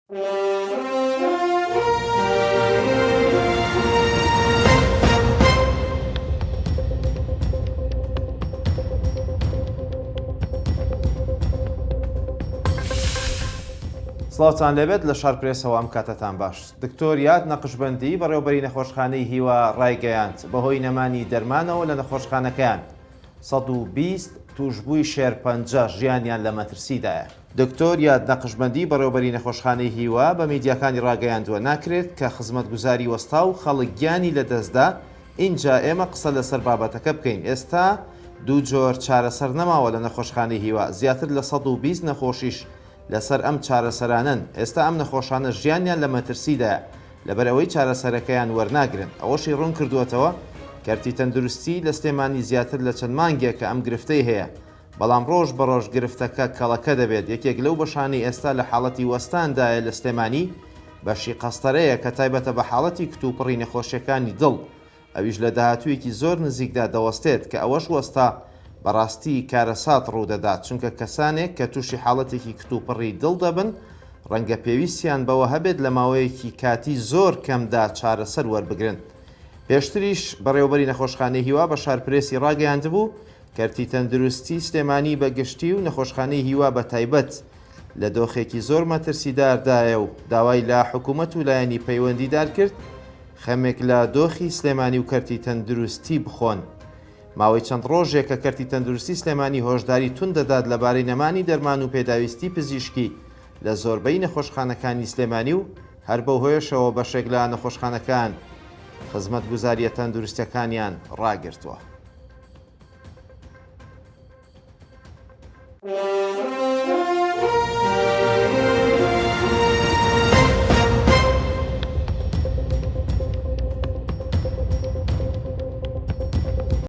سڵاوتان لێبێت لە شار پرێسەوە ئەم کاتەتان باش دکتۆر یاد نەقشبەندی بەڕێوبەری نەخۆشخانەی هیوا ڕایگەیاند بەهۆی نەمانی دەرمانەوە لە نەخۆشخانەکەیان 120 توشبووی شێرپەنجە ژیانیان لە مەترسیدایە. دکتۆر یاد نەقشبەندی بەڕێوبەری نەخۆشخانەی هیوا بە میدیاکانی ڕاگەیاندووە، ناکرێت کە خزمەتگوزاری وەستا و خەڵک گیانی لەدەستدا ئینجا ئێمە قسە لەسەر بابەتەکە بکەین، ئێستا دوو جۆر چارەسەر نەماوە لە نەخۆشخانەی هیوا، زیاتر لە 120 نەخۆشیش لەسەر ئەم چارەسەرانەن، ئێستا ئەم نەخۆشانە ژیانیان لە مەترسیدایە لەبەرئەوەی چارەسەرەکەیان وەرناگرن. ئەوەشی ڕوونکردووەتەوە، کەرتی تەندروستی لە سلێمانی زیاتر لە چەند مانگێکە ئەم گرفتەی هەیە، بەڵام ڕۆژ بە ڕۆژ گرفتەکە کەڵەکە دەبێت، یەکێک لەو بەشانەی ئێستا لە حاڵەتی وەستاندایە لە سلێمانی، بەشی قەستەرەیە کە تایبەتە بە حاڵەتی کتوپڕی نەخۆشیەکانی دڵ، ئەویش لە داهاتوویەکی زۆر نزیکدا دەوەستێت، کە ئەوەش وەستا بەڕاستی کارەسات ڕوودەدات، چونکە کەسانێک کە تووشی حاڵەتێکی کتوپڕی دڵ دەبن ڕەنگە پێویستیان بەوە هەبێت لە ماوەیەکی کاتی زۆر کەمدا چارەسەر وەربگرن. پێشتریش بەڕێوەبەری نەخۆشخانەی هیوا بە شارپرێسی ڕاگەیاندبوو، کەرتی تەندروستی سلێمانی بە گشتی و نەخۆشخانەی هیوا بە تایبەت لە دۆخێکی زۆر مەترسیداردایە و داوای لە حکومەت و لایەنی پەیوەندیدار کرد خەمێک لە دۆخی سلێمانی و کەرتی تەندروستی بخۆن. ماوەی چەند ڕۆژێکە کەرتی تەندروستی سلێمانی هۆشداری توند دەدات لەبارەی نەمانی دەرمان و پێداویستی پزیشکی لە زۆربەی نەخۆشخانەکانی سلێمانی و هەر بەو هۆیەشەوە بەشێک لە نەخۆشخانەکان خزمەتگوزارییە تەندروستیەکانیان ڕاگرتووە.